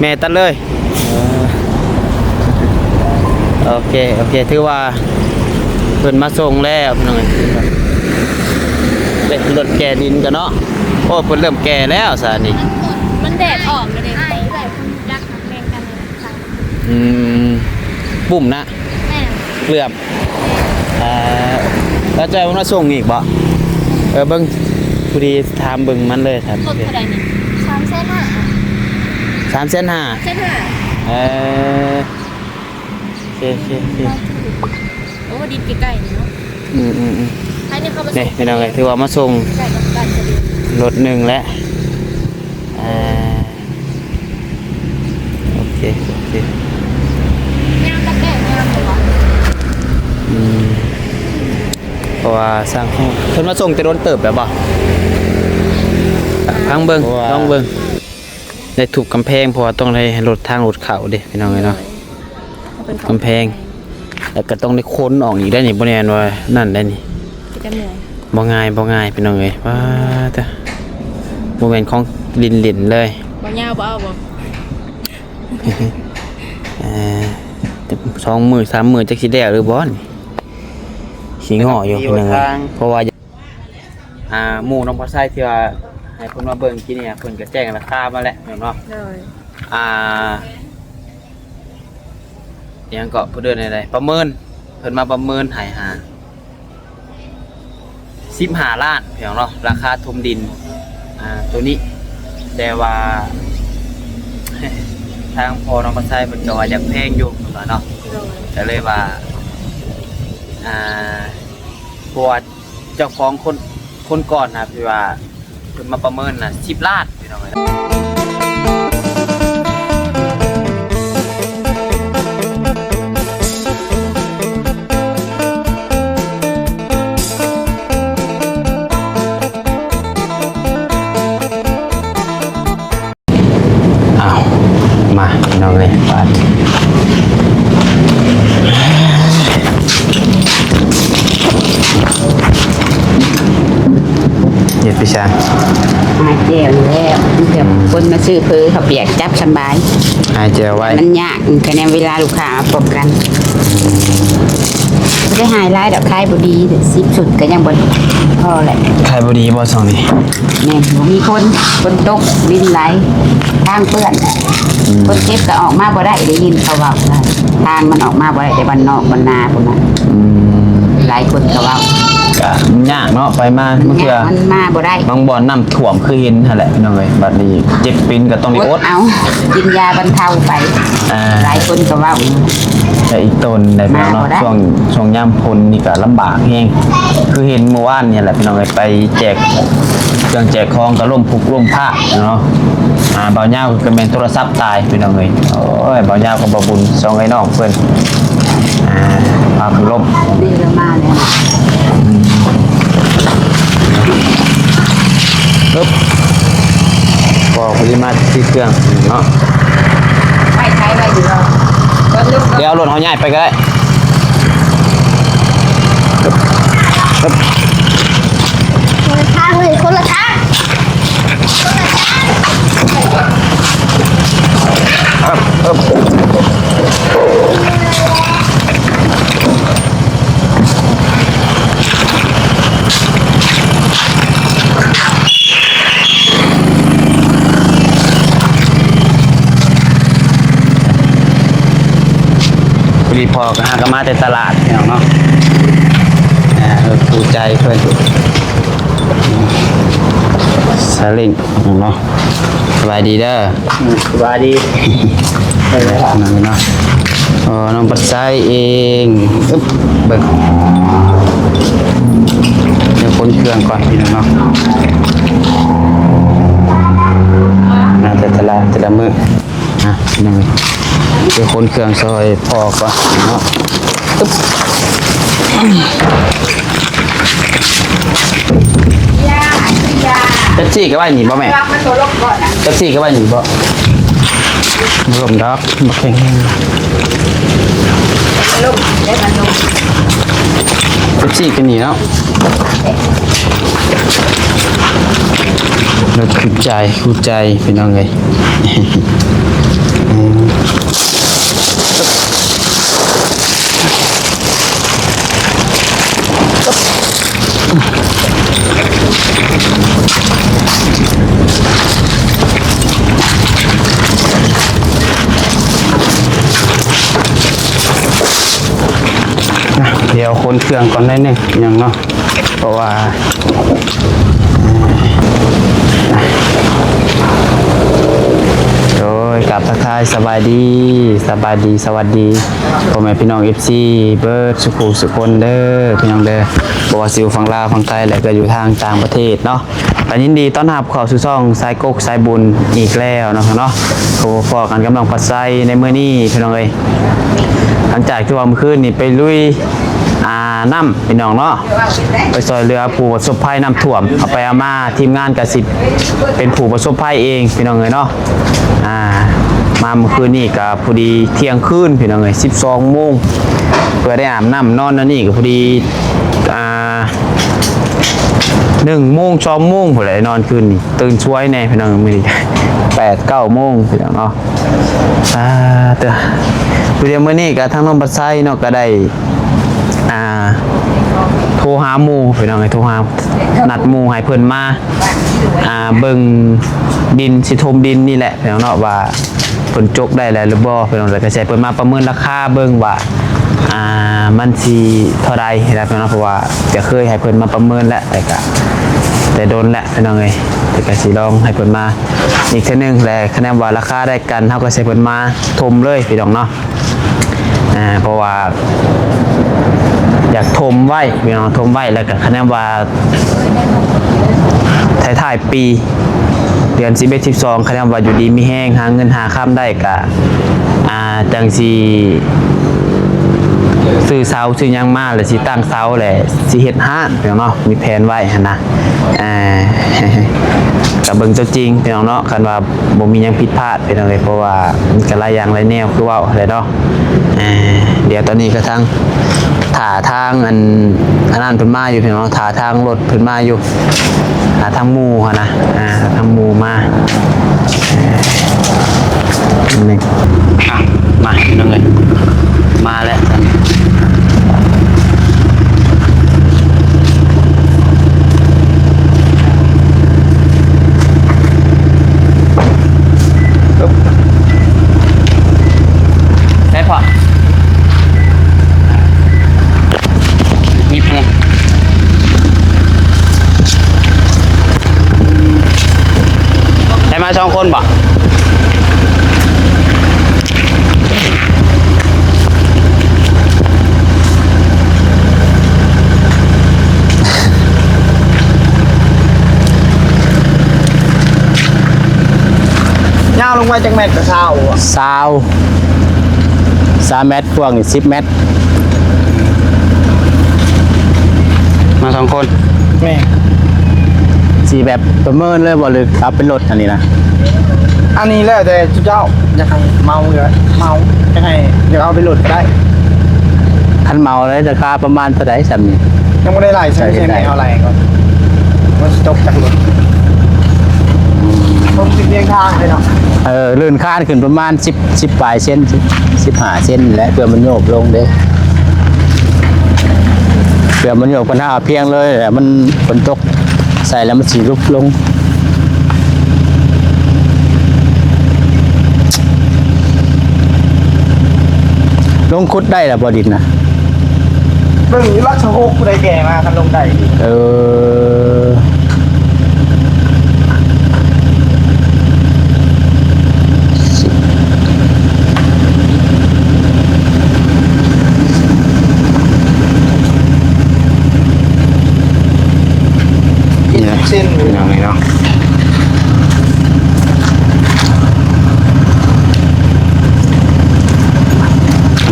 ແມ່ຕັດເລີຍ. ເອີ ໂອເຄ ໂອເຄ ຖືວ່າເພິ່ນມາສົ່ງແລ້ວພີ່ນ້ອງເອີຍ. ເປັນລົດແກ່ດິນກັນເນາະ. ໂອ້ ເພິ່ນເລີ່ມແກ່ແລ້ວຊະນີ້. ມັນແດດອອກແລ້ວເດ້. ອືມ ປຸ້ມນະ. ແມ່ນ ເກືອບ. ເອີ ແລ້ວເຈົ້າມາສົ່ງອີກບໍ່? ເອີ ເບິ່ງ ພໍດີຖາມເບິ່ງມັນເລີຍ. ລົດເທົ່າໃດນີ້? ສາມແສນຫ້າ. ສາມແສນຫ້າ. ສາມແສນຫ້າ. ເອີ ໂອເຄ ໂອເຄ ໂອເຄ. ໂອ້ ດິນໃກ້ໆນີ້ເນາະ. ອືມໆໆ ໃຫ້ໄດ້ເຂົ້າມາສົ່ງ. ນີ້ພີ່ນ້ອງເອີຍ ຖືວ່າມາສົ່ງ ໃກ້ກັບບ້ານສະເດັດ ລົດໜຶ່ງແລ້ວ. ອ່າ ໂອເຄ ໂອເຄ. ຍາມຕະແກງງາມບໍ່ວະ? ອືມ ເພາະວ່າຊ່າງເພິ່ນມາສົ່ງແຕ່ດົນເຕີບແລ້ວບໍ່? ຟັງເບິ່ງ ລອງເບິ່ງ. ໄດ້ທຸບກຳແພງ ເພາະວ່າຕ້ອງໄດ້ໃຫ້ລົດ ທາງລົດເຂົ້າເດ້ພີ່ນ້ອງເອີຍເນາະ. ເອົາເປັນຂອງ ກຳແພງ ແລ້ວກໍຕ້ອງໄດ້ຂົນອອກອີກໄດ໋ນີ້. ບໍ່ແມ່ນວ່ານັ້ນໄດ໋ນີ້. ເປັນຕາເມື່ອຍ. ບໍ່ງ່າຍ ບໍ່ງ່າຍພີ່ນ້ອງເອີຍ. ວ້າ ຕະ ບໍ່ແມ່ນຂອງຫຼິ້ນໆເລີຍ. ບໍ່ຍາວບໍ່ເອົາບໍ່? ເອີ ສອງມື້ສາມມື້ຈັກຊິແລ້ວຫຼືບໍ່ນີ້ ຊິງໍ້ຢູ່ພີ່ນ້ອງເອີຍ. ເພາະວ່າ ອ່າ ໝູ່ນ້ອງພາໄຊທີ່ວ່າໃຫ້ເພິ່ນມາເບິ່ງກີ້ນີ້ ເພິ່ນກໍແຈ້ງລາຄາມາແລ້ວເນາະ. ໂດຍ. ອ່າ ຫຍັງເກາະ ເພິ່ນເອີ້ນແນວໃດ ປະເມີນ ເພິ່ນມາປະເມີນໃຫ້ຫາ ສິບຫ້າລ້ານພີ່ນ້ອງເນາະ ລາຄາຖົມດິນ ອ່າ ໂຕນີ້. ແຕ່ວ່າ ທາງພໍ່ນ້ອງພາໄຊເພິ່ນກໍວ່າຢາກແພງຢູ່ ເພິ່ນວ່າເນາະ. ໂດຍ. ກໍເລີຍວ່າ ອ່າ ເພາະວ່າ ເຈົ້າຂອງຄົນ ຄົນກ່ອນນະ ທີ່ວ່າເພິ່ນມາປະເມີນນະ ສິບລ້ານ ພີ່ນ້ອງເອີຍ. ອ້າວ ມາພີ່ນ້ອງເອີຍ ບາດນີ້ເຮັດໄປຊະ ຫາແຈ່ວນີ້ແຫຼະ ມີແຕ່ຄົນມາຊື້ເຝີເຂົ້າປຽກ ຈັບສຳບາຍ ຫາແຈ່ວໄວ ມັນຍາກ ກະແນມເວລາລູກຄ້າມາພົບກັນ. ບໍ່ໄດ້ຂາຍຫຼາຍດອກ ຂາຍບໍ່ດີ ສິບຊຸດກໍຍັງບໍ່ພໍແຫຼະ. ຂາຍບໍ່ດີບໍ່ຊ່ວງນີ້? ແມ່ນ ບໍ່ມີຄົນ ຝົນຕົກ ດິນໄຫຼ ທາງເປື້ອນ ອືມ ຄົນເກັບກໍອອກມາບໍ່ໄດ້ ໄດ້ຍິນເຂົາເວົ້າວ່າ ທາງມັນອອກມາບໍ່ໄດ້ ແຕ່ບ້ານນອກບ້ານນາພຸ້ນນະ ອືມ ຫຼາຍຄົນກໍເວົ້າ ກະຍາກເນາະ ໄປມາ ມັນ ບາງເທື່ອ ມັນມາບໍ່ໄດ້ ບາງບ່ອນນ້ຳຖ້ວມ ຄືເຫັນຫັ້ນແຫຼະພີ່ນ້ອງເອີຍ. ບັດນີ້ເຈັບເປັນກໍຕ້ອງໄດ້ອົດ ອົດເອົາ ກິນຢາບັນເທົາໄປ ອ່າ ຫຼາຍຄົນກໍເວົ້າ ແຕ່ອີກຕົນໄດ້ພີ່ນ້ອງເນາະ ມາບໍ່ໄດ້ ຊ່ວງ ຊ່ວງຍາມຝົນນີ້ກໍລຳບາກແຮງ ຄືເຫັນມື້ວານນີ້ແຫຼະພີ່ນ້ອງເອີຍ ໄປແຈກເຄື່ອງແຈກຂອງກໍລົ້ມພຸກລົ້ມພາກເນາະ. ອ່າ ບ່າວຍາວກໍແມ່ນໂທລະສັບຕາຍພີ່ນ້ອງເອີຍ. ໂອ້ຍ ບ່າວຍາວກັບບ່າວບຸນ ສອງເອື້ອຍນ້ອງເພິ່ນ ອ່າ ພາກັນລົ້ມ ນີ້ກໍມາແລ້ວ ອຶບ ກໍພໍດີມາທີ່ເຄື່ອງເນາະ ໄປໃຊ້ໄວ້ຢູ່ເນາະ ເບິ່ງລູກ ດຽວເອົາລົດເຮົາຍ້າຍໄປກໍໄດ້ ອຶບ ຄົນລະທາງເລີຍ ຄົນລະທາງ. ພໍດີພໍ່ກໍຫາກໍມາແຕ່ຕະຫຼາດ ພີ່ນ້ອງເນາະ ອ່າ ເອີ ຄູ່ໃຈເພິ່ນ ຊາເລັງເນາະ. ສະບາຍດີເດີ. ອືມ ສະບາຍດີ. ເອີ ນັ້ນເນາະ ເອີ ນ້ອງປັດໄຊເອງ ອຶບ ເບິ່ງ ດຽວຂົນເຄື່ອງກ່ອນ ພີ່ນ້ອງເນາະ ມາແຕ່ຕະຫຼາດແຕ່ລະມື້. ອ່ະ ນີ້ ດຽວຂົນເຄື່ອງຊ່ອຍພໍ່ກ່ອນເນາະ. ເປັບຊີກໍໄວ້ນີ້ບໍ່ແມ່? ເປັບຊີກໍໄວ້ນີ້ບໍ່? ບໍ່ລົມດອກ ບໍ່ແຂງແຮງ. ເປັບຊີກໍນີ້ເນາະ. ລົດຄູ່ໃຈ ຄູ່ໃຈ ພີ່ນ້ອງເອີຍ. ດຽວຂົນເຄື່ອງກ່ອນໜ້ອຍໜຶ່ງ ພີ່ນ້ອງເນາະ ເພາະວ່າ ໂດຍ ກາບທັກທາຍສະບາຍດີ ສະບາຍດີ ສະຫວັດດີ ພໍ່ແມ່ພີ່ນ້ອງ ເອັຟຊີ ເບິດສູ່ຜູ້ສູ່ຄົນເດີ ພີ່ນ້ອງເດີ ບໍ່ວ່າຊິຢູ່ຝັ່ງລາວ ຝັ່ງໄທ ແລະ ກໍຢູ່ທາງຕ່າງປະເທດເນາະ. ກໍຍິນດີຕ້ອນຮັບເຂົ້າສູ່ຊ່ອງສາຍກົກສາຍບຸນອີກແລ້ວເນາະ ເນາະ ພົບພໍ້ກັນກັບນ້ອງພັດໄຊໃນມື້ນີ້ ພີ່ນ້ອງເອີຍ. ຫຼັງຈາກທີ່ວ່າມື້ຄືນນີ້ໄປລຸຍ ອ່າ ນ້ຳ ພີ່ນ້ອງເນາະ ໄປຊ່ອຍເຫຼືອຜູ້ປະສົບໄພນ້ຳຖ້ວມ ເອົາໄປເອົາມາ ທີມງານກໍຊິເປັນຜູ້ປະສົບໄພເອງ ພີ່ນ້ອງເອີຍເນາະ. ອ່າ ມາມື້ຄືນນີ້ກໍພໍດີທ່ຽງຄືນ ພີ່ນ້ອງເອີຍ ສິບສອງໂມງ ເພື່ອໄດ້ອາບນ້ຳນອນ ອັນນີ້ກໍພໍດີ ອ່າ ໜຶ່ງໂມງ ສອງໂມງພຸ້ນແຫຼະ ນອນຄືນນີ້ ຕື່ນສວຍແດ່ ພີ່ນ້ອງ ມື້ນີ້ ແປດ ເກົ້າໂມງ ພີ່ນ້ອງເນາະ. ອ່າ ເຕີ ຜູ້ດຽວມື້ນີ້ກໍທາງນ້ອງບັດໄຊເນາະ ກໍໄດ້ ອ່າ ໂທຫາໝູ່ ພີ່ນ້ອງເອີຍ ໂທຫາ ນັດໝູ່ໃຫ້ເພິ່ນມາ ອ່າ ເບິ່ງດິນ ຊິຖົມດິນນີ້ແຫຼະ ພີ່ນ້ອງເນາະ ວ່າຝົນຕົກໄດ້ແລ້ວຫຼືບໍ່ ພີ່ນ້ອງ ແລ້ວກໍຊິໃຫ້ເພິ່ນມາປະເມີນລາຄາເບິ່ງວ່າ ອ່າ ມັນຊິເທົ່າໃດນະ ພີ່ນ້ອງ ເພາະວ່າຈະເຄີຍໃຫ້ເພິ່ນມາປະເມີນແລ້ວ ແຕ່ກະແຕ່ດົນແລ້ວ ພີ່ນ້ອງເອີຍ ແຕ່ກະຊິລອງໃຫ້ເພິ່ນມາອີກເທື່ອໜຶ່ງ ແລະ ຄະແນນວ່າລາຄາໄດ້ກັນ ເຮົາກໍຊິໃຫ້ເພິ່ນມາຖົມເລີຍ ພີ່ນ້ອງເນາະ. ອ່າ ເພາະວ່າຢາກຖົມໄວ້ ພີ່ນ້ອງ ຖົມໄວ້ ແລ້ວກໍຄະແນນວ່າທ້າຍໆປີ ເດືອນສິບເອັດ ສິບສອງ ຄະແນນວ່າຢູ່ດີມີແຮງ ຫາເງິນຫາຄຳໄດ້ ກະ ອ່າ ຈັ່ງຊິຊື້ເສົາຊື້ຫຍັງມາ ແລ້ວຊິຕັ້ງເສົາ ແລ້ວຊິເຮັດຮ້ານ ພີ່ນ້ອງເນາະ ມີແຜນໄວ້ຫັ້ນນະ. ອ່າ ກໍເບິ່ງຕົວຈິງ ພີ່ນ້ອງເນາະ ຄັນວ່າບໍ່ມີຫຍັງຜິດພາດ ພີ່ນ້ອງເອີຍ ເພາະວ່າມັນກໍຫຼາຍຢ່າງຫຼາຍແນວ ຄືເວົ້າແຫຼະເນາະ. ອ່າ ດຽວຕອນນີ້ກໍທັງ ຖ້າທາງອັນ ອັນນັ້ນເພິ່ນມາຢູ່ ພີ່ນ້ອງເນາະ ຖ້າທາງລົດເພິ່ນມາຢູ່ ຖ້າທາງໝູ່ຫັ້ນນະ ອ່າ ຖ້າທາງໝູ່ມາ ອ່ະ ມາ ພີ່ນ້ອງເອີຍ ມາແລ້ວ ໄດ້ພໍ້ ນິດໜຶ່ງ ໄດ້ມາສອງຄົນບໍ? ຍາວລົງໄປຈັກແມັດກໍຊາວ ຊາວ ຊາວແມັດ ກວ້າງນີ້ສິບແມັດ. ມາສອງຄົນ ແມ່ນ ຊິແບບປະເມີນເລີຍບໍ່ ຫຼືເອົາເປັນລົດອັນນີ້ນະ? ອັນນີ້ແລ້ວແຕ່ເຈົ້າ ຢາກໃຫ້ເໝົາກໍເໝົາ ຢາກໃຫ້ ຢາກເອົາເປັນລົດກໍໄດ້. ຄັນເໝົາແລ້ວລາຄາປະມານເທົ່າໃດຊ່ຳນີ້? ຍັງບໍ່ໄດ້ໄລ່ ໃສ່ເຮັດໄດ້ ເອົາໄລ່ກ່ອນ ມັນຊິຕົກຈັກລົດ ເບິ່ງຊິພຽງທາງເລີຍເນາະ. ເອີ ລື່ນຄານຂຶ້ນປະມານສິບ ສິບປາຍເຊັນ ສິບຫ້າເຊັນແຫຼະ ເພື່ອມັນໂຍກລົງເດ້ ເພື່ອມັນໂຍກ ບັນຫາພຽງເລີຍແຫຼະ ມັນຝົນຕົກໃສ່ແລ້ວມັນຊິຫຼຸບລົງ. ລົງຂຸດໄດ້ລະບໍ່ດິນນະ? ເບິ່ງຢູ່ລັກຊະຫົກ ຜູ້ໃດແກ່ມາ ຄັນລົງໄດ້. ເອີ. ເສັ້ນ ພີ່ນ້ອງເອີຍເນາະ ກຳ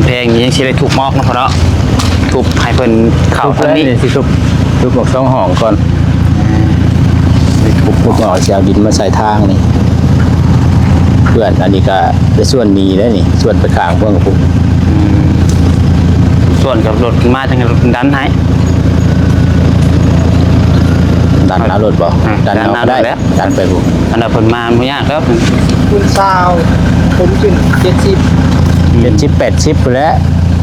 ແພງນີ້ຍັງຊິໄດ້ທຸບອອກເນາະພໍ່ເນາະ ທຸບໃຫ້ເພິ່ນເຂົ້າທາງນີ້ ທຸບແລ້ວນີ້ ຊິທຸບ ທຸບອອກສອງຫ້ອງກ່ອນ ທຸບ ທຸບອອກ ຊິເອົາດິນມາໃສ່ທາງນີ້ ເພື່ອນ ອັນນີ້ກະໄປສວນໝີ່ແລ້ວນີ້ ສວນໄປຂ້າງເບື້ອງພຸ້ນ ອືມ ສວນກັບລົດມາ ຈັ່ງໃຫ້ລົດດັນໃຫ້ ດັນເອົາລົດບໍ່? ອືມ ດັນເອົາກໍໄດ້ ດັນເອົາລົດແລ້ວ ດັນໄປພຸ້ນ ອັນນັ້ນເພິ່ນມາບໍ່ຍາກແລ້ວ ພຸ້ນຊາວ ຜົມຂຶ້ນເຈັດສິບ ເຈັດສິບ ແປດສິບພຸ້ນແຫຼະ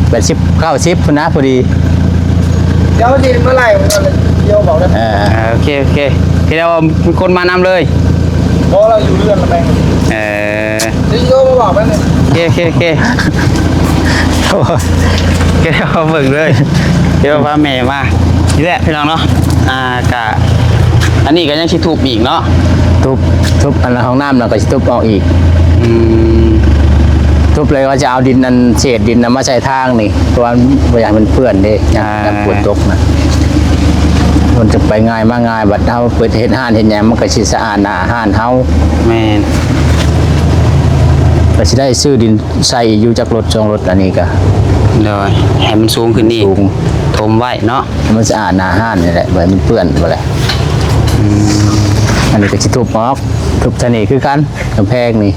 ແປດສິບ ເກົ້າສິບພຸ້ນນະ ພໍດີ ດຽວຊິມາໄລ່ມັນກ່ອນ ດຽວບອກເດີ ເອີ ເອີ ໂອເຄ ໂອເຄ ທີ່ແລ້ວມີຄົນມານຳເລີຍ ບໍ່ ລາວຢູ່ເຮືອນລະແມ່ນ ເອີ ດຽວຊິໂທມາບອກມັນ ໂອເຄ ໂອເຄ ໂອເຄ ດຽວເຮົາເບິ່ງເລີຍ ດຽວພາແມ່ມານີ້ແຫຼະພີ່ນ້ອງເນາະ. ອ່າ ກະ ອັນນີ້ກໍຍັງຊິທຸບອີກເນາະ. ທຸບ ທຸບອັນຫ້ອງນ້ຳ ແລ້ວກໍຊິທຸບອອກອີກ. ອືມ ທຸບເລີຍວ່າຈະເອົາດິນ ອັນເສດດິນນະມາໃສ່ທາງນີ້ ເພາະວ່າບໍ່ຢາກໃຫ້ມັນເປື້ອນເດ້. ອ່າ ຍາມຝົນຕົກນະ ມັນຈະໄປງ່າຍມາງ່າຍ. ບັດເຮົາເປີດເຮັດຮ້ານເຮັດຫຍັງ ມັນກໍຊິສະອາດໜ້າຮ້ານເຮົາ. ແມ່ນ ກໍຊິໄດ້ຊື້ດິນໃສ່ຢູ່ຈັກລົດສອງລົດ. ອັນນີ້ກໍ ໂດຍ ໃຫ້ມັນສູງຂຶ້ນອີກ ສູງ ຖົມໄວ້ເນາະ. ໃຫ້ມັນສະອາດໜ້າຮ້ານນີ້ແຫຼະ ບໍ່ໃຫ້ມັນເປື້ອນບໍ່ແຫຼະ. ອືມ ອັນນີ້ກໍຊິທຸບອອກ ທຸບທາງນີ້ຄືກັນ. ກຳແພງນີ້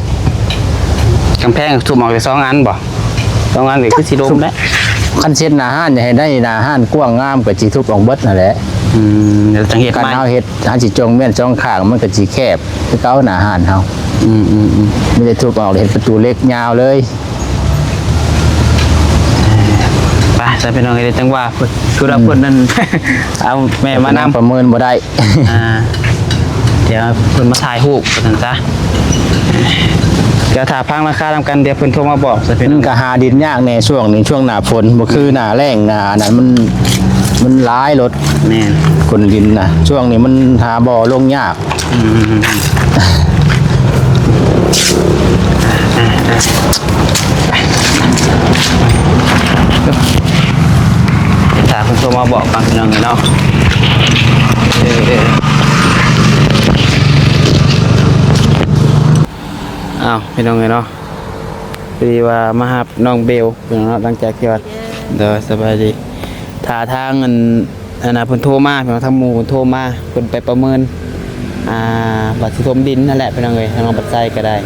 ກຳແພງທຸບອອກໄດ້ສອງອັນບໍ່? ສອງອັນນີ້ຄືຊິລົມແຫຼະ. ຄັນເຮັດໜ້າຮ້ານ ຢາກໃຫ້ໄດ້ໜ້າຮ້ານກວ້າງງາມ ກໍຊິທຸບອອກເບິດຫັ້ນແຫຼະ. ອືມ ແລ້ວຈັ່ງເຮັດໃໝ່. ຄັນເຮົາເຮັດ ເຮົາຊິຈົ່ງມ້ຽນສອງຂ້າງ ມັນກໍຊິແຄບຄືເກົ່າໜ້າຮ້ານເຮົາ. ອືມໆໆ ມີແຕ່ທຸບອອກ ເຮັດປະຕູເຫຼັກຍາວເລີຍ. ໄປຊະພີ່ນ້ອງເອີຍ ຈັງວ່າເພິ່ນ ຄືວ່າ ອືມ ເພິ່ນນັ້ນ ເອົາແມ່ມານຳ ປະເມີນບໍ່ໄດ້. ອ່າ ດຽວເພິ່ນມາຖ່າຍຮູບວ່າຊັ້ນຊະ. ດຽວຖ້າຟັງລາຄານຳກັນ ດຽວເພິ່ນໂທມາບອກຊະພີ່ນ້ອງ. ມັນກໍຫາດິນຍາກແດ່ຊ່ວງນີ້ ຊ່ວງໜ້າຝົນ ບໍ່ຄືໜ້າແລ້ງ ໜ້າອັນນັ້ນ ມັນ ມັນຫຼາຍລົດ. ແມ່ນ ຂົນດິນນະ ຊ່ວງນີ້ມັນຫາບໍ່ລົງຍາກ. ອືມ ຖ້າເພິ່ນໂທມາບອກກ່ອນ ພີ່ນ້ອງເອີຍເນາະ. ເອີ ເອີ ອ້າວ ພີ່ນ້ອງເອີຍເນາະ ພໍດີວ່າມາຮັບນ້ອງເບວ ພີ່ນ້ອງເນາະ ຫຼັງຈາກທີ່ວ່າ ເດີ ສະບາຍດີ ຖ້າທາງອັນ ອັນນ່າ ເພິ່ນໂທມາ ພີ່ນ້ອງ ທາງໝູ່ເພິ່ນໂທມາ ເພິ່ນໄປປະເມີນ ອ່າ ວ່າຊິຖົມດິນຫັ້ນແຫຼະ ພີ່ນ້ອງເອີຍ ທາງນ້ອງບັດໄຊກໍໄດ້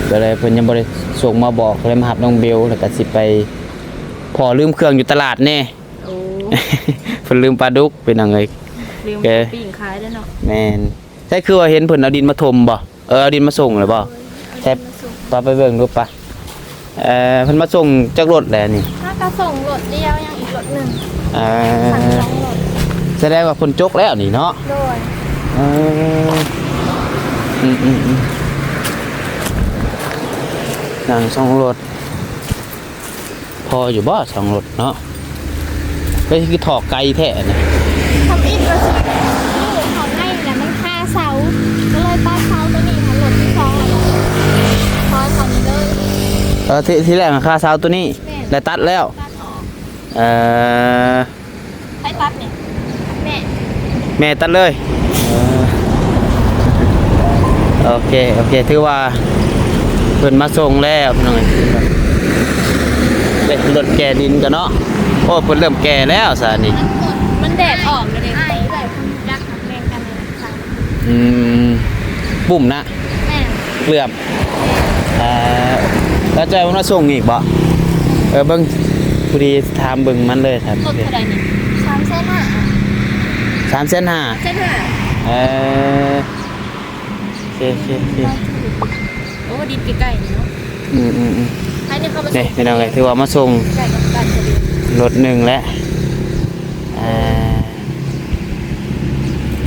ກໍເລີຍເພິ່ນຍັງບໍ່ໄດ້ສົ່ງມາບອກ ກໍເລີຍມາຮັບນ້ອງເບວ ແລ້ວກໍຊິໄປ ພໍລືມເຄື່ອງຢູ່ຕະຫຼາດແດ່. ໂອ້ ເພິ່ນລືມປາດຸກ ພີ່ນ້ອງເອີຍ ລືມ ເອີ ປີ້ງຂາຍເດ້ເນາະ. ແມ່ນ ໃຊ່ ຄືວ່າເຫັນເພິ່ນເອົາດິນມາຖົມບໍ່? ເອີ ເອົາດິນມາສົ່ງແລ້ວບໍ່? ໂດຍ ເອົາດິນມາສົ່ງ ແຊບ ປະ ໄປເບິ່ງດູປະ. ເອີ ເພິ່ນມາສົ່ງຈັກລົດແລ້ວນີ້? ຫາກະສົ່ງລົດດຽວ ຍັງອີກລົດໜຶ່ງ. ເອີ ສາມສອງລົດ ສະແດງວ່າຝົນຕົກແລ້ວນີ້ເນາະ. ໂດຍ ເອີ ອືມໆໆ ສາມສອງລົດ. ພໍຢູ່ບໍ່ສອງລົດເນາະ? ເຮີ້ຍ ຄືຖອກໄກແທ້ນີ້. ທຳອິດວ່າຊິ ເຂົ້າໃນແລ້ວມັນຄາເສົາ ກໍເລີຍຕັດເສົາຕົວນີ້ ເອົາລົດທີ່ສອງ ພໍເທົ່ານີ້ເລີຍ. ເອີ ທີ ທີແລກຄາເສົາຕົວນີ້ ແມ່ນ ແລ້ວຕັດແລ້ວ ຕັດອອກ. ເອີ ໃຜຕັດນີ້? ແມ່ ແມ່ຕັດເລີຍ. ເອີ ໂອເຄ ໂອເຄ ຖືວ່າເພິ່ນມາສົ່ງແລ້ວ ພີ່ນ້ອງເອີຍ. ເດ້ ລົດແກ່ດິນກັນເນາະ. ໂອ້ ເພິ່ນເລີ່ມແກ່ແລ້ວຊະນີ້. ມັນ ມັນແດດອອກແລ້ວເດ້. ອ້າຍ ເອື້ອຍເພິ່ນຈັກແມ່ນກັນ. ອືມ ປຸ້ມນະ. ແມ່ນ ເກືອບ ເອີ ແລ້ວເຈົ້າເພິ່ນມາສົ່ງອີກບໍ່? ເອີ ເບິ່ງ ພໍດີຖາມເບິ່ງມັນເລີຍ. ຖາມ ລົດເທົ່າໃດນີ້? ສາມແສນຫ້າ. ສາມແສນຫ້າ. ສາມແສນຫ້າ. ເອີ ໂອເຄ ໂອເຄ ໂອເຄ. ໂອ້ ດິນໃກ້ໆນີ້ເນາະ. ອືມໆໆ ໃຫ້ເຂົາມາສົ່ງ ນີ້ ພີ່ນ້ອງເອີຍ ຖືວ່າມາສົ່ງ ໃກ້ກັບບ້ານພໍດີ ລົດໜຶ່ງແລ້ວ. ອ່າ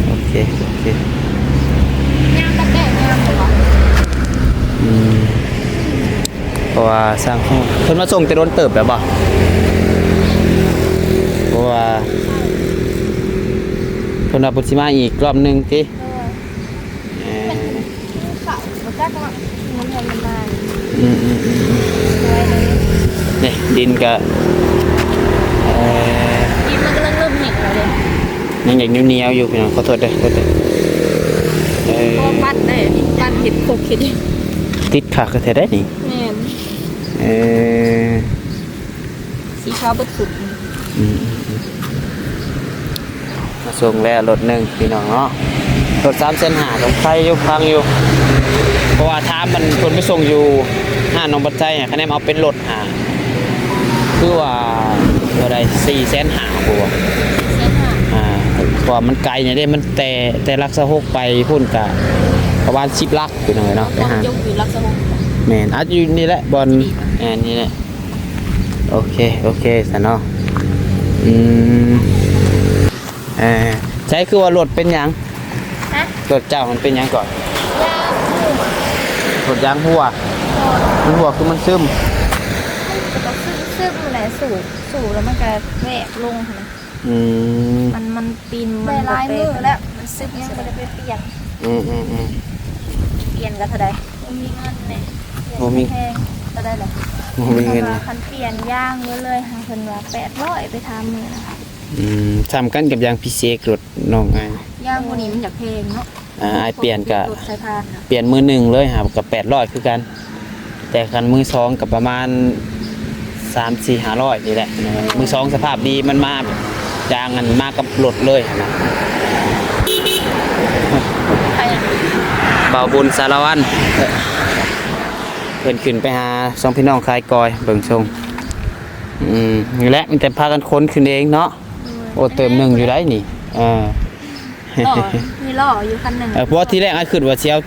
ໂອເຄ ໂອເຄ ຍາມຕາກແດດງາມບໍ່ວະ? ອືມ ເພາະວ່າຊ່າງເພິ່ນມາສົ່ງແຕ່ດົນເຕີບແລ້ວບໍ່? ເພາະວ່າເພິ່ນວ່າເພິ່ນຊິມາອີກລອບໜຶ່ງຕິ. ໂດຍ ເອີ ມັນເຂົ້າບໍ່ຈັກເນາະ ມັນຍັງມາ. ອືມໆໆໆ ສວຍເລີຍ. ນີ້ ດິນກະ ເອີ ດິນມັນກຳລັງເລີ່ມແຫ້ງແລ້ວເດ້. ຍັງຢາກໜຽວໆຢູ່ພີ່ນ້ອງ ຂໍໂທດເດີ ໂທດເດີ. ເອີ ເພາະວ່າປັ້ນໄດ້ ປັ້ນເຮັດຄົກເຮັດ ຕິດຄັກແທ້ໆນີ້. ແມ່ນ ເອີ ສີຂາວເບິດສຸດ. ອືມ ມາສົ່ງແລ້ວລົດໜຶ່ງພີ່ນ້ອງເນາະ ລົດສາມແສນຫ້າ ກໍໄຄຢູ່ ພັງຢູ່ ເພາະວ່າຖາມມັນ ເພິ່ນໄປສົ່ງຢູ່ຮ້ານນ້ອງບັດໄຊ ຄະແນນເອົາເປັນລົດຫາ ຄືວ່າເທົ່າໃດ ສີ່ແສນຫ້າ ບໍ່ ສີ່ແສນຫ້າ ອ່າ ເພາະວ່າມັນໄກນີ້ເດ້ ມັນແຕ່ ແຕ່ຫຼັກຊາວຫົກໄປພຸ້ນກະປະມານສິບຫຼັກ ພີ່ນ້ອງເອີຍເນາະ ໄປຫາ ຢູ່ຫຼັກຊາວຫົກ. ແມ່ນ ອາດຢູ່ນີ້ແຫຼະ ບ່ອນ ແມ່ນ ນີ້ແຫຼະ. ໂອເຄ ໂອເຄ ຊະເນາະ. ອືມ ເອີ ໃສ ຄືວ່າລົດເປັນຫຍັງ? ຮະ? ລົດເຈົ້າມັນເປັນຫຍັງກ່ອນ? ຢາງຮົ່ວ. ລົດຢາງຮົ່ວ? ໂດຍ. ມັນຮົ່ວຄືມັນຊຶມ? ມັນກໍຊຶມໆ ແຫຼະ. ສູບ ສູບແລ້ວມັນກະແວກລົງຫັ້ນນະ. ອືມ ມັນ ມັນປິ່ນ ມັນບໍ່ແຕກ ໄດ້ຫຼາຍມື້ແລ້ວ ມັນສຶກ ຍັງບໍ່ໄດ້ໄປປ່ຽນ. ອືມໆໆ ປ່ຽນກໍເທົ່າໃດ? ບໍ່ມີເງິນແຫຼະ. ບໍ່ມີ ປ່ຽນແພງ ເທົ່າໃດລະ? ບໍ່ມີເງິນ ຄັນປ່ຽນຢາງເບິດເລີຍ ເພິ່ນວ່າແປດຮ້ອຍ ໄປຖາມມື້ນະ. ອືມ ສ່ຳກັນກັບຢາງພີເຊັກລົດນ້ອງອ້າຍ. ຢາງພວກນີ້ມັນຢາກແພງເນາະ. ອ່າ ອ້າຍປ່ຽນກະ ລົດສາຍພານນະ ປ່ຽນມືໜຶ່ງເລີຍຫາກະແປດຮ້ອຍຄືກັນ ແຕ່ຄັນມືສອງກະປະມານສາມສີ່ຫ້າຮ້ອຍນີ້ແຫຼະ. ມືສອງສະພາບດີ ມັນມາ ຢາງອັນມາກັບລົດເລີຍຫັ້ນນະ. ໃຜອະ? ບ່າວບຸນສາລະວັນ ເອີ ເພິ່ນຂຶ້ນໄປຫາສອງພີ່ນ້ອງຂາຍກ້ອຍ ເບິ່ງຊົງ. ອືມ ນີ້ແຫຼະ ມີແຕ່ພາກັນຂົນຂຶ້ນເອງເນາະ. ໂອ້ ເຕີມໜຶ່ງຢູ່ໃດ໋ນີ້. ເອີ ລໍ້ ມີລໍ້ຢູ່ຄັນໜຶ່ງ. ເອີ ເພາະວ່າທີແລກອ້າຍຄິດວ່າຊິເອົາ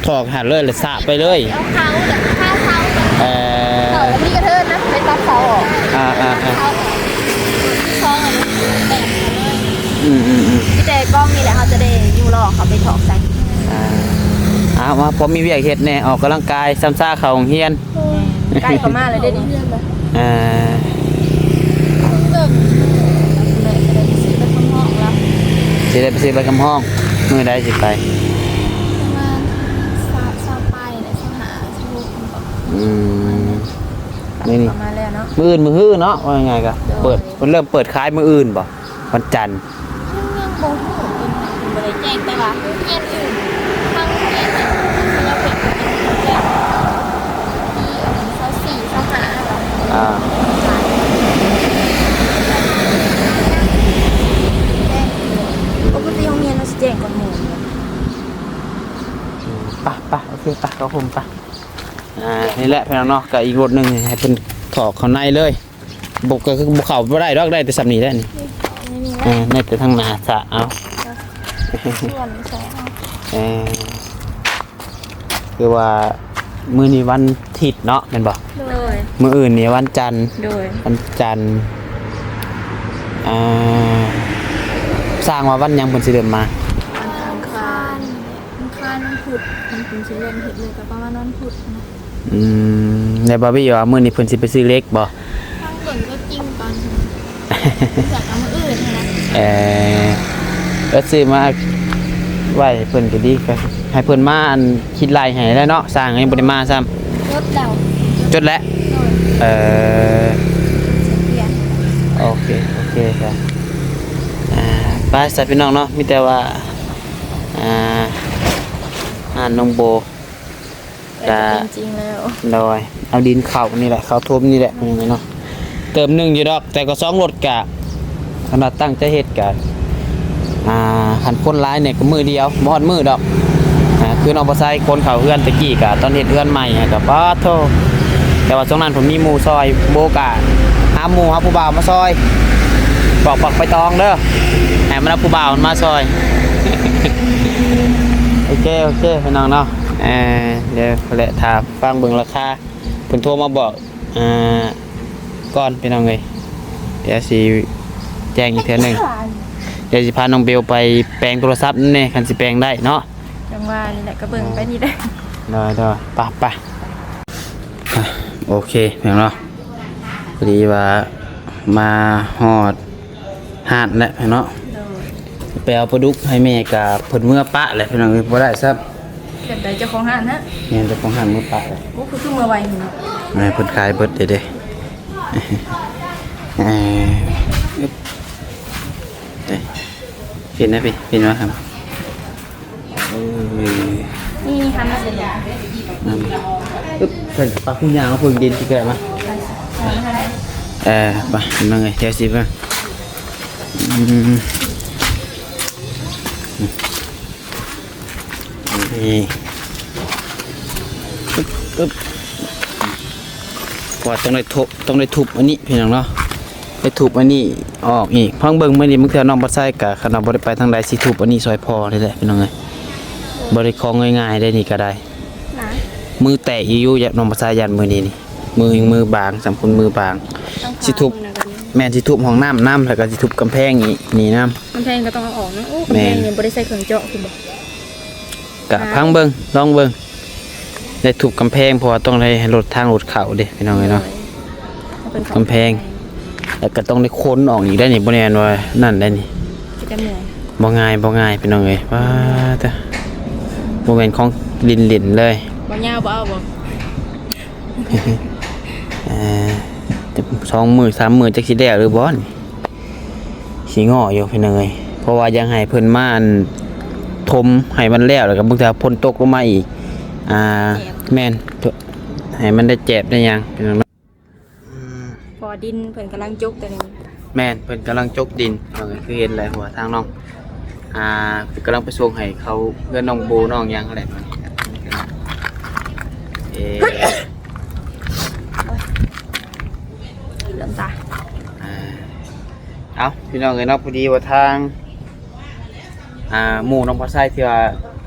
ຖອກຫັ້ນເລີຍ ແລ້ວສະໄປເລີຍ ເອົາເຂົາ ແລ້ວເອົາເສົາ ເອີ ເຂົາມີກະເທີນນະ ໄປຕັດເສົາອອກ. ອ່າໆໆ ເສົາອອກ ສອງອັນແຕກເລີຍ. ອືມໆໆ ມີແຕ່ກ້ອງນີ້ແຫຼະ ເຮົາຈະໄດ້ຍູ້ລໍ້ເຂົາໄປຖອກໃສ່. ອ່າ ເອົາ ມາ ພໍມີວຽກເຮັດແດ່ ອອກກຳລັງກາຍ ຊ້ຳຊາເຂົ້າໂຮງຮຽນ. ໃກ້ເຂົ້າມາແລ້ວເດ້ນີ້. ເອີ ຊິໄດ້ໄປຊື້ໃບຄຳຮ້ອງ ມື້ໃດຊິໄປ? ປະມານຊາວ ຊາວປາຍແຫຼະ ຊາວຫ້າ ຊາວຫົກ. ອືມ ມື້ນີ້ ເຂົ້າມາແລ້ວເນາະ ມື້ອື່ນ ມື້ຮືເນາະ ວ່າງ່າຍໆ ກະ ໂດຍ ເປີດ ເພິ່ນເລີ່ມເປີດຂາຍມື້ອື່ນບໍ່? ວັນຈັນ ຍັງ ຍັງບໍ່ຮູ້ເພິ່ນ ເພິ່ນບໍ່ໄດ້ແຈ້ງ ແຕ່ວ່າໂຮງຮຽນອື່ນ ທາງໂຮງຮຽນນັ້ນ ເຂົາເຈົ້າເຮັດເປັນວັນຈັນ ທີ ອັນ ຊາວສີ່ ຊາວຫ້າ ອ່າ ແຈ້ງ ປົກກະຕິໂຮງຮຽນມັນຊິແຈ້ງກ່ອນໝູ່. ອືມ ໄປ ໄປ ໂອເຄ ໄປ ເຂົ້າຮົ່ມໄປ. ອ່າ ນີ້ແຫຼະພີ່ນ້ອງເນາະ ກະອີກລົດໜຶ່ງ ໃຫ້ເພິ່ນຖອກເຂົ້າໃນເລີຍ. ບໍ່ ກໍຄືບໍ່ເຂົ້າບໍ່ໄດ້ດອກ ໄດ້ແຕ່ສ່ຳນີ້ແຫຼະນີ້. ນີ້ ນີ້ແຫຼະ ເອີ ໄດ້ແຕ່ທາງໜ້າສະເອົາ ສ່ວນໃສ່ເອົາ. ເອີ ຄືວ່າມື້ນີ້ວັນທິດເນາະ ແມ່ນບໍ່? ໂດຍ ມື້ອື່ນນີ້ວັນຈັນ. ໂດຍ ວັນຈັນ. ອ່າ ຊ່າງວ່າວັນຫຍັງເພິ່ນຊິເລີ່ມມາ? ວັນອັງຄານ ອັງຄານ ວັນພຸດ ເພິ່ນຊິເລີ່ມເຮັດເລີຍ ກໍປະມານວັນພຸດນະ. ອືມ ແລ້ວບາບີວ່າມື້ນີ້ເພິ່ນຊິໄປຊື້ເຫຼັກບໍ່? ທາງເບິ່ງຕົວຈິງກ່ອນ ຈາກມື້ອື່ນຫັ້ນນະ. ເອີ ກໍຊື້ມາໄວ້ໃຫ້ເພິ່ນກໍດີ ກໍໃຫ້ເພິ່ນມາ ອັນ ຄິດໄລ່ໃຫ້ແລ້ວເນາະ ຊ່າງຍັງບໍ່ໄດ້ມາຊ້ຳ. ຈົດແລ້ວ ຈົດແລ້ວ. ໂດຍ ເອີ ໂອເຄ ໂອເຄ ອ່າ ໄປຊະພີ່ນ້ອງເນາະ ມີແຕ່ວ່າ ອ່າ ຮ້ານນ້ອງໂບ ກໍ ແຕ່ກໍເປັນຈິງແລ້ວ ໂດຍ ເອົາດິນເຂົ້ານີ້ແຫຼະ ເຂົ້າຖົມນີ້ແຫຼະ ເນາະ ເຕີມໜຶ່ງຢູ່ດອກ ແຕ່ກໍສອງລົດກະ ຄັນວ່າຕັ້ງໃຈເຮັດກະ ອ່າ ຄັນຄົນຫຼາຍນີ້ກໍມື້ດຽວ ບໍ່ຮອດມື້ດອກ. ອ່າ ຄືນ້ອງປະໄຊຂົນເຂົ້າເຮືອນຕະກີ້ກະ ຕອນເຮັດເຮືອນໃໝ່ຫັ້ນກະ ປາດໂທ້ ແຕ່ວ່າຊ່ວງນັ້ນເພິ່ນມີໝູ່ຊ່ອຍ ໂບກະຫາໝູ່ຫາຜູ້ບ່າວມາຊ່ອຍ ບອກບັກໃບຕອງເດີ ໃຫ້ມັນເອົາຜູ້ບ່າວມັນມາຊ່ອຍ. ໂອເຄ ໂອເຄ ພີ່ນ້ອງເນາະ. ເອີ ດຽວແຫຼະ ຖ້າຟັງເບິ່ງລາຄາ ເພິ່ນໂທມາບອກ ອ່າ ກ່ອນພີ່ນ້ອງເອີຍ ດຽວຊິແຈ້ງອີກເທື່ອໜຶ່ງ. ດຽວຊິພານ້ອງເບວໄປແປງໂທລະສັບນຳແດ່ ຄັນຊິແປງໄດ້ເນາະ. ຈັ່ງວ່ານີ້ແຫຼະ ກໍເບິ່ງໄປນີ້ແຫຼະ. ໂດຍ ໂດຍ ໄປ ໄປ. ອ່ະ ໂອເຄ ພີ່ນ້ອງເນາະ ພໍດີວ່າມາຮອດ ຮ້ານແຫຼະເນາະ. ໂດຍ ໄປເອົາປາດຸກໃຫ້ແມ່ກະເພິ່ນເມືອປະແຫຼະພີ່ນ້ອງເອີຍ ບໍ່ໄດ້ຊ້ຳ. ເປັນໃດເຈົ້າຂອງຮ້ານນະ? ແມ່ນ ເຈົ້າຂອງຮ້ານເມືອປະແຫຼະ. ໂອ້ ຄື ຄືເມືອໄວເນາະ. ແມ່ນ ເພິ່ນຂາຍເບິດເດ້ ເດ້. ເອີ ເອີ ເຫັນນະພີ່ ເຫັນບໍ່ຄັບ? ເອີ ນີ້ຫັ້ນນະ ນັ້ນ ອຶບ ເພິ່ນປະຄຸນຍາງເອົາເພິ່ນດິນທີ່ເກີດມາ. ເອີ ໄປ ມາເລີຍ ດຽວຊິມາ. ອືມ ນີ້ ອຶບ ອຶບ ວ່າຕ້ອງໄດ້ທຸບ ຕ້ອງໄດ້ທຸບອັນນີ້ພີ່ນ້ອງເນາະ. ໄປທຸບອັນນີ້ອອກອີກ ຟັງເບິ່ງມື້ນີ້ ບາງເທື່ອນ້ອງບັດໄຊກະ ຄັນວ່າບໍ່ໄດ້ໄປທາງໃດ ຊິທຸບອັນນີ້ຊ່ອຍພໍ່ນີ້ແຫຼະພີ່ນ້ອງເອີຍ. ບໍ່ໄດ້ຂອງງ່າຍໆເດ້ ນີ້ກະໄດ້ ມືແຕກຢູ່ໆ ຢ້ານນ້ອງບັດໄຊ ຢ້ານມື້ນີ້ນີ້ ມືຍັງມືບາງ ສ່ຳຄົນມືບາງ. ຊິທຸບ ແມ່ນ ຊິທຸບຫ້ອງນ້ຳນຳ ແລ້ວກະຊິທຸບກຳແພງນີ້ ນີ້ນຳ. ກຳແພງກໍຕ້ອງເອົາອອກເນາະ. ໂອ້ ກຳແພງນີ້ບໍ່ໄດ້ໃສ່ເຄື່ອງເຈາະ ຄືບໍ່? ກະ ອ່າ ຟັງເບິ່ງ ລອງເບິ່ງ ໄດ້ທຸບກຳແພງ ເພາະວ່າຕ້ອງໄດ້ໃຫ້ລົດ ທາງລົດເຂົ້າເດ້ພີ່ນ້ອງເອີຍເນາະ. ໂດຍ ກຳແພງ ແລ້ວກໍຕ້ອງໄດ້ຂົນອອກອີກໄດ໋ນີ້ ບໍ່ແມ່ນວ່ານັ້ນໄດ໋ນີ້ ເປັນຕາເມື່ອຍ ບໍ່ງ່າຍ ບໍ່ງ່າຍ ພີ່ນ້ອງເອີຍ. ປາດເຕີ ບໍ່ແມ່ນຂອງຫຼິ້ນໆເລີຍ ບໍ່ຍາວ ບໍ່ເອົາບໍ່? ເອີ ສອງມື້ສາມມື້ ຈັກຊິແລ້ວຫຼືບໍ່ນີ້ ຂີ້ງໍ້ຢູ່ພີ່ນ້ອງເອີຍ. ເພາະວ່າຢາກໃຫ້ເພິ່ນມາ ອັນ ຖົມໃຫ້ມັນແລ້ວ ແລ້ວກໍບາງເທື່ອຝົນຕົກລົງມາອີກ ອ່າ ແຈບ ແມ່ນ ໃຫ້ມັນໄດ້ແຈບໄດ້ຫຍັງ ອືມ ເພາະວ່າດິນເພິ່ນກຳລັງຈົກຕອນນີ້. ແມ່ນ ເພິ່ນກຳລັງຈົກດິນ ເອີ ຄືເຫັນແຫຼະ ເພາະວ່າທາງນ້ອງ ອ່າ ເພິ່ນກຳລັງໄປສົ່ງໃຫ້ເຂົາເຮືອນນ້ອງໂບນ້ອງຫຍັງຫັ້ນແຫຼະ. ເອີ ເລີ່ມຕາ ອ່າ ເອົ້າ ພີ່ນ້ອງເອີຍເນາະ ພໍດີວ່າທາງ ອ່າ ໝູ່ນ້ອງພາໄຊທີ່ວ່າ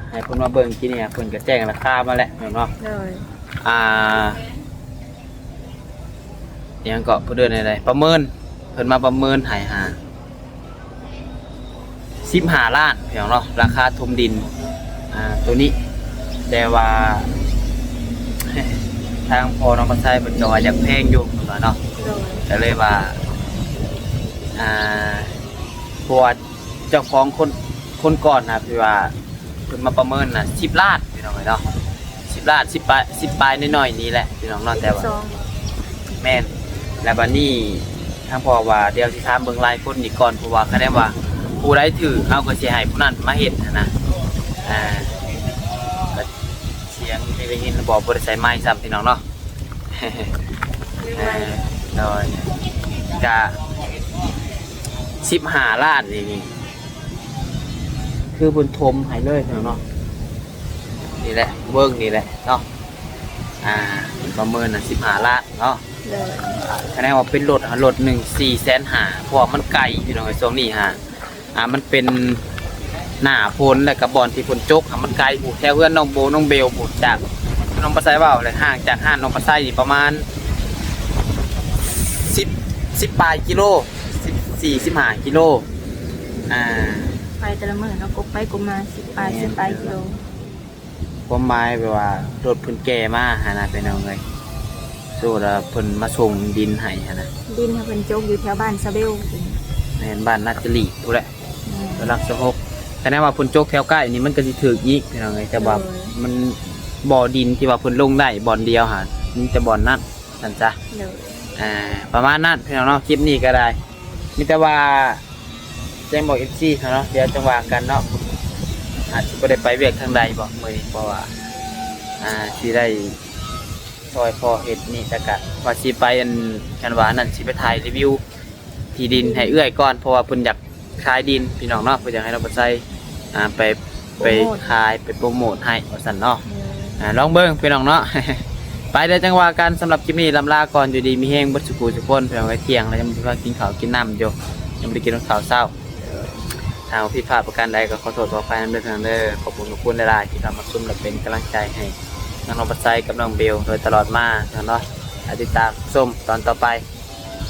ໃຫ້ເພິ່ນມາເບິ່ງກີ້ນີ້ ເພິ່ນກໍແຈ້ງລາຄາມາແລ້ວແມ່ນບໍ່? ໂດຍ ອ່າ ຫຍັງເກາະ ເພິ່ນເອີ້ນແນວໃດ ປະເມີນ ເພິ່ນມາປະເມີນໃຫ້ຫາ ສິບຫ້າລ້ານ ພີ່ນ້ອງເນາະ ລາຄາຖົມດິນ ອ່າ ໂຕນີ້. ແຕ່ວ່າ ທາງພໍ່ນ້ອງພາໄຊເພິ່ນກໍວ່າຢາກແພງຢູ່ ເພິ່ນວ່າເນາະ ໂດຍ ກໍເລີຍວ່າ ອ່າ ເພາະວ່າເຈົ້າຂອງຄົນ ຄົນກ່ອນນະ ທີ່ວ່າເພິ່ນມາປະເມີນນະ ສິບລ້ານ ພີ່ນ້ອງເອີຍເນາະ ສິບລ້ານ ສິບປາຍ ສິບປາຍໜ້ອຍໆນີ້ແຫຼະ ພີ່ນ້ອງເນາະ. ແຕ່ວ່າ ສິບສອງ ແມ່ນ ແລ້ວບັດນີ້ທາງພໍ່ວ່າ ດຽວຊິຖາມເບິ່ງລາຍຄົນອີກກ່ອນ ເພາະວ່າຄັນແນນວ່າຜູ້ໃດຖືກ ເຮົາກໍຊິໃຫ້ຜູ້ນັ້ນມາເຮັດຫັ້ນນະ. ອ່າ ສຽງໄດ້ຍິນບໍ່? ບໍ່ໄດ້ໃສ່ໄມค์ຊ້ຳ ພີ່ນ້ອງເນາະ. ເອີ ໂດຍ ກະສິບຫ້າລ້ານນີ້ ນີ້ ຄືເພິ່ນຖົມໃຫ້ເລີຍເນາະ. ນີ້ແຫຼະ ເບິ່ງນີ້ແຫຼະເນາະ ອ່າ ເພິ່ນປະເມີນນະ ສິບຫ້າລ້ານເນາະ. ໂດຍ ຄະແນນວ່າເປັນລົດ ລົດໜຶ່ງ ສີ່ແສນຫ້າ ເພາະວ່າມັນໄກ ພີ່ນ້ອງເອີຍ ຊ່ວງນີ້ຫາ ອ່າ ມັນເປັນໜ້າຝົນ ແລ້ວກໍບ່ອນທີ່ຝົນຕົກ ມັນໄກ ຜູ້ແຖວເຮືອນນ້ອງໂບນ້ອງເບວ ຜູ້ຈາກນ້ອງພາໄຊເວົ້າ ແລະ ຫ່າງຈາກຮ້ານນ້ອງພາໄຊນີ້ປະມານ ສິບ ສິບປາຍກິໂລ ສິບສີ່ ສິບຫ້າກິໂລ. ອ່າ ໄປແຕ່ລະມື້ເນາະ ກົບໄປກົບມາ ສິບປາຍ ແມ່ນ ສິບປາຍກິໂລ. ຄວາມໝາຍແບບວ່າລົດເພິ່ນແກ່ມາຫັ້ນນະ ພີ່ນ້ອງເອີຍ ໂຊດາເພິ່ນມາສົ່ງດິນໃຫ້ຫັ້ນນະ. ດິນໃຫ້ເພິ່ນຈົກຢູ່ແຖວບ້ານສະເບວ ແມ່ນ ບ້ານນາຈະລີພຸ້ນແຫຼະ ແມ່ນ ຫຼັກຊາວຫົກ. ຄະແນນວ່າເພິ່ນຈົກແຖວໃກ້ນີ້ ມັນກໍຊິຖືກອີກ ພີ່ນ້ອງເອີຍ ແຕ່ວ່າ ໂດຍ ມັນບໍ່ດິນທີ່ວ່າເພິ່ນລົງໄດ້ບ່ອນດຽວຫັ້ນ ມີແຕ່ບ່ອນນັ້ນ ຊັ້ນຊະ. ໂດຍ ອ່າ ປະມານນັ້ນ ພີ່ນ້ອງເນາະ. ຄລິບນີ້ກໍໄດ້ ມີແຕ່ວ່າ ແຈ້ງບອກເອັຟຊີເນາະ ດຽວຈັ່ງວ່າກັນເນາະ ອາດຊິບໍ່ໄດ້ໄປວຽກທາງໃດບໍມື້ນີ້ ເພາະວ່າ ອ່າ ຊິໄດ້ຊ່ອຍພໍ່ເຮັດນີ້ ແລ້ວກະວ່າຊິໄປ ອັນ ຄັນວ່າອັນນັ້ນ ຊິໄປຖ່າຍຣີວິວທີ່ດິນໃຫ້ເອື້ອຍກ່ອນ ເພາະວ່າເພິ່ນຢາກຂາຍດິນ ພີ່ນ້ອງເນາະ ເພິ່ນຢາກໃຫ້ນ້ອງປາໄຊ ອ່າ ໄປ ໄປຂາຍ ໂປຣໂມດ ໄປໂປຣໂມດໃຫ້ວ່າຊັ້ນເນາະ. ໂດຍ ອ່າ ລອງເບິ່ງ ພີ່ນ້ອງເນາະ. ໄປ ດຽວຈັ່ງວ່າກັນ ສຳລັບຄລິບນີ້ ລ່ຳລາກ່ອນ ຢູ່ດີມີແຮງເບິດສູ່ຜູ້ສູ່ຄົນ ພີ່ນ້ອງເອີຍ. ທ່ຽງແລ້ວ ຍັງບໍ່ໄດ້ກິນເຂົ້າກິນນ້ຳຢູ່ ຍັງບໍ່ໄດ້ກິນເຂົ້າເຊົ້າ. ຖ້າວ່າຜິດພາດປະການໃດກໍຂໍໂທດຂໍອະໄພນຳເດີ ພີ່ນ້ອງເດີ. ຂອບຄຸນຂອບຄຸນຫຼາຍໆ ທີ່ເຂົ້າມາຊົມ ແລະ ເປັນກຳລັງໃຈໃຫ້ທັງນ້ອງປາໄຊກັບນ້ອງເບວໂດຍຕະຫຼອດມາເນາະ. ຕິດຕາມຊົມຕອນຕໍ່ໄປ.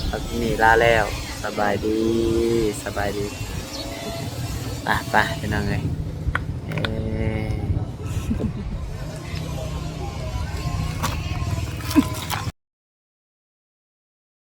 ສຳລັບຄລິບນີ້ລາແລ້ວ ສະບາຍດີ ສະບາຍດີ. ໄປ ໄປ ພີ່ນ້ອງເອີຍ.